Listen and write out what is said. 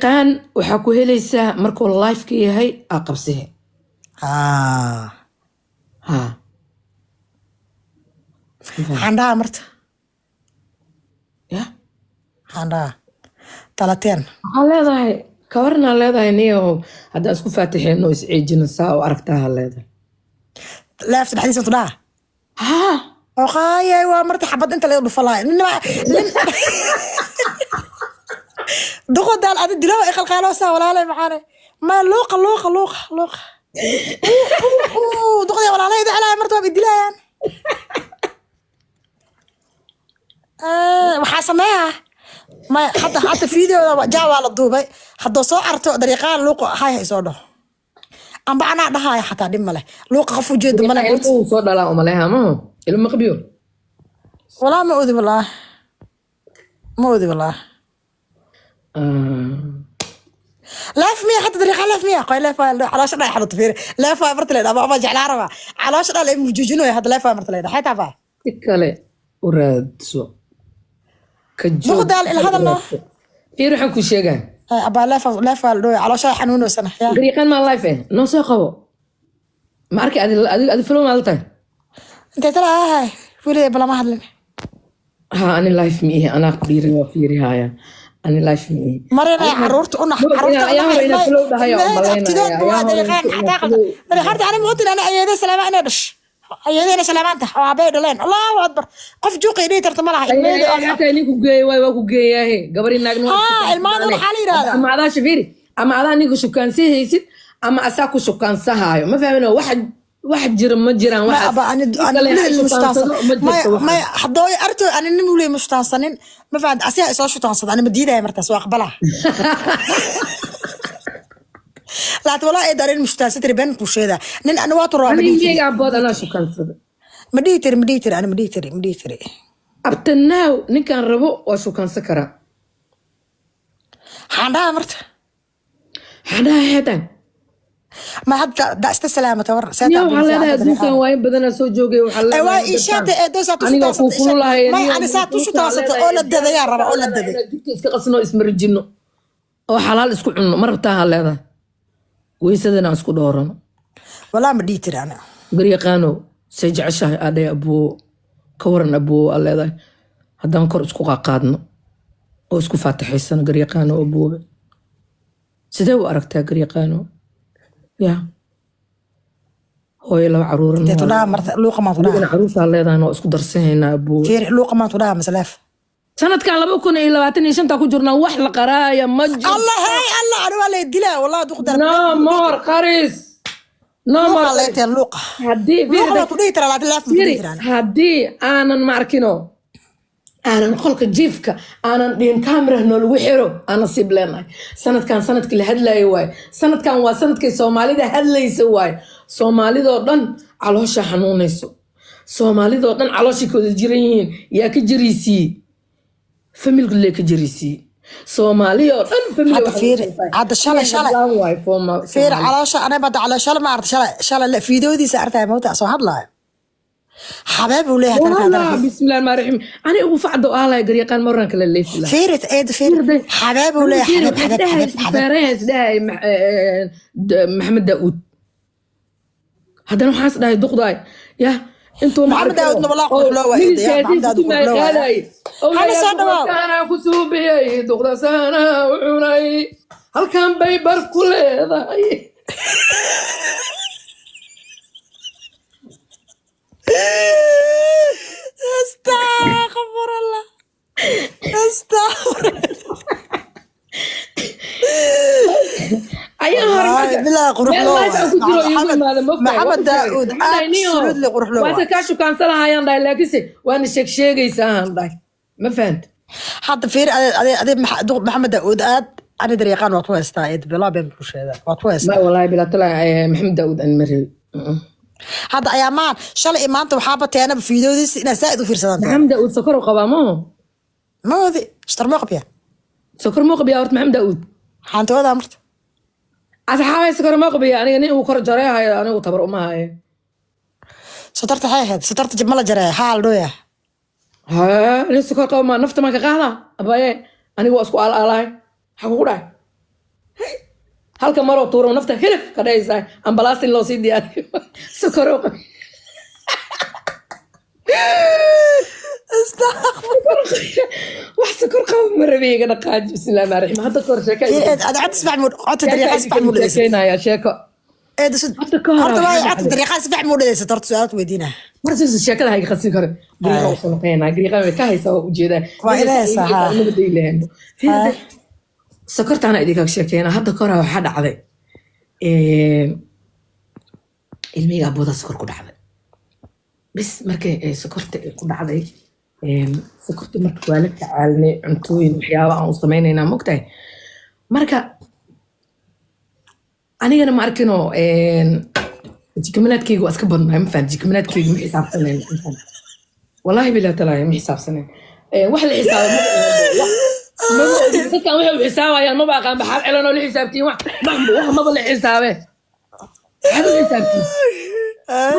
Garyaqaan waxaa ku helaysaa markuu live-ka yahay aa qabsihe. Ah. Ha. Maxaan dhahaa marta? Ya. Maxaan dhahaa talateen? Waxaa leedahay, kawarnaa leedahay, niyo haddaan isku faatixeenno, isciijino, saa u aragtaa leedahay. Live-ta dhexdiisa tu dhaha? Haa. Oqaayay, waa marta xabad inta laga dhufa lahay nin duqodaal adi diloo i qalqaaloosaa. Walaalay maxaane ma luuqa luuqa luuqa luuqa duqday walaalay idin marta waa idilayaan. Waxaa sameeyaa maya, hadda videoda jaa waa la duubay. Haddoo soo arto dariiqaan luuqa hay hay soo dhaho amba anaa dhahaya, xataa dhib male, luuqa qof ujeeda male. Ilmuhu soo dhalaa umaleha maho, ilmo maqbiyo. Walaa ma odi, walaa ma odi, walaa. Live miya hadda dariiqa? Live miya qoy? Live waa caloosha dhan xanuunta. Fiiri, live waa marta leedha ama jeclaa rabaa caloosha dhan la mujuujinayo. Hadda live waa marta leedha xaytaa baa. Si kale u raadso ka joog. Muqdaal ila hadal noo. Fiir, waxaan ku sheegaa. Abaa, live live waa la dhooya, caloosha xanuunoysana ya. Garyaqaan maa live eh noo soo qabo, ma arki adi adi adi flow maa la tahay. Intay tala ahay weliga balama hadlin. Ha, ani live ma ihi, anaa ku dhiirin, waa fiirihaya, ani live ma ihi. Marina caruurta u nax. Caruurta ayaa hore inaa flow dhahay oo abtidood malaynaya. waa dariiqaan xataa qaldan dariiqaanta. Ani mootin ani ayeeday salaama inay dhash, ayeedayna salaamaanta oo aabay dhaleen. Allahu akbar, qof juuqay dhihi tarta ma laha ilmeeda. Hataa ninku geeya waay, waa ku geeyaahe gabari naagna. Haa, ilmahan waxaa la yidhahdaa. Ama adaa shafiiri ama adaa ninka shukaansi haysid ama asaa ku shukaansahayo, ma fahmin? Wax wax jira ma jiraan. Ma waxaas aba ani nin ani kale ha weligeed shukaansado mushtaansan ma maya jirto waxaas. Maya, haddoo arto ani nin weligeed mushtaansanin, ma fahamta? Asiga isoo shutaansada ani ma diidaya, martaas waa aqbalaa. Laakiin walaa eed arin mushtaansan tiri been kuu sheedaa nin ani waa turaa ma ani dhihi tiri. ilmeyga abood anaa shukaansada. Ma dhihi tiri, ma dhihi tiri, ani ma dhihi tiri, ma dhihi tiri. Up to now ninkaan rabo waa shukaansan karaa. Xaan dhahaa marta? Xadhaha heetan. Ma hadda da ista salaamata war. Niyo, waxaa leedahay adduunkan waayo badanaa soo joogay, waxaa waa leedahay ishaata eedo saa aniga kuu kululahay. May, ani saa tu shutaansata oo la dadayaa raba oo la daday. Jugta iska qasno, ismarijino oo xalaal isku cunno ma rabtaa? Ha leedahay, weysadana aan isku dhoorano. Walaa ma dhihi tiri ani. Garyaqaanow, say jeceshahay adhay aboo, ka waran aboo, aa leedahay haddaan kor isku qaaqaadno oo isku faataxaysano, garyaqaano aboobe, sidee u aragtaa garyaqaano? Ya hooyo laba caruuran. Intee tudhaha marta? Luuqa maan adigana tudhaha? Caruurtaa leedahay, waa isku darsanhaynaa aboobe. Fiiri, luuqa maan tudhaha masleef? Sanadkan 2025 ku jirnaa, wax la qaraaya ma jiro. Allah hey Allah, ani waa lay dilaa wallahi duqdar. No more qaris, no more luuqa qaris. Leeteen luuqa. Haddii luuqa waa ku dhihi tiraa, laakiin live ma ku fiiri dhihi tiraan. Haddii aanan ma arkino, aanan qolka jiifka aanan dhihin camera noolagu xiro, aan nasiib leenahay. Sanadkan sanadkii la hadlaayo waaye. Sanadkan waa sanadkay Soomaalida hadlaysa waaye. Soomaalidoo dhan caloosha xanuunayso, Soomaalidoo dhan calooshay ka wada jiran yihiin. Yaa ka jariisiiye? Familku lee ka jariisiiye. Soomaaliyoo dhan family. Hadda fiiri, hadda shalay waaye. Fiiri, caloosha aniga hadda caloosha shalay ma aragta, shalay fiidoodiisa artay mawta soo hadlaayo, xabeeb uu leeyahay tan والله kaadara. بسم الله الرحمن الرحيم، أنا ugu facdo aalahay garyaqaan maran kala leefi lahaa. Fiiri eed, fiiri, xabeeb uu leeyahay, xabeeb xabeeb xabeeb xabeeb. Feeraha isdhahay Maxamed Daauud, haddana waxaas dhahay duqdaay yah intuu Maxamed Daauudna walaa qurux loo waayay, ya, Maxamed Daauud qurux loo waayay. Hana soo dhawaaw. Duqdasaana ku suubiyey, duqdasaana u cunay, halkan bay bar ku leedahay. Astaqfirullah, astaqfir. Ayaa hore Wallaahi, marka bilaa qurux meel loo live aan ku jiro waayay. iigu Maxamed imaada, mogtahay waa Maxamed ku sheegay. Daauud Waxaan dhahay niyo absolutely qurux loo waase waayay. Kaa shukaansanahayaan dhahay, laakiinse waana sheeg sheegaysaa aan dhahay, ma fahant? Hadda fiiri, ade ade Maxamed Daauud aad ani dariiqaan waad ku haystaa eed, bilaa been ku sheegaa waad ku Ma haystaa. Wallaahi bilaa talaa Maxamed Daauud aan ma rabi. Hadda ayaamaan shalay iyo maanta waxaa bateenaba fiidoodiisa inaad zaa'id u fiirsadaan. Maxamed Daauud sokor u qabaa maho? Ma wadi shtar moo qabyaa. Sokor muu qabiyaa horta Maxamed Daauud? Xaantooda marta. Asxaabay, sokor moo qabiya? Aniga nin uu kor jareehayo anigu tabar uma hayo. Sotarta xay ahayd, sotarta jib ma la jaree haa la dhooya. Haa, nin sokor qaba ma nafta maan ka qaadaa abaye? Aniga waa isku aalaalahay, maxaa kugu dhahay? Halka maroo tuuro nafta hilif ka dhahaysaa, ambalaas in loo sii diyaariyo, sokorow qabay. Wax sokor qaba ma rabi, iga dhaqaaji. Bismillahi rahmaani rahiim. Hadda kahor sheeka Ada codka si fiican codka dariiqaa si fiican muu dhegeysan. Sheekeynaya sheeko. Eeda sud. Hadda ka hor Horta waxaa waay, codka dhacday. dariiqaa si fiican muu dhegeysan. Horta su'aalaad weydiinaa. Marsiisu sheekada hayga qasin karo, gariiqa Ay. usoo noqonaa, gariiqa way ka haysaa, waa ujeedaa. Waa inaysaa, haa. Fiirde, sokortaana idinkaga sheekeynaa. Hadda ka hor waxaa dhacday, ilmihii aboodaa sokor ku dhacday. Bis markay ay sokorta ay ku dhacday, sokorta marka waa la tacaalnay, cuntooyin waxyaaba aan u samaynaynaa, mogtahay. Marka anigana ma arkino, jikamanaadkeyga waa iska badnaay, ma fahan? Jikamanaadkeyga ma xisaabsanayn, ma fahan? Wallaahi bilahi talaahi ma xisaabsanayn. Wax la xisaabo maba ogin. Dadkan waxay u xisaabayaan maba aqaan. Baxaad celan oo la xisaabtiin, wax maba la xisaabe, maxaad u xisaabtiin?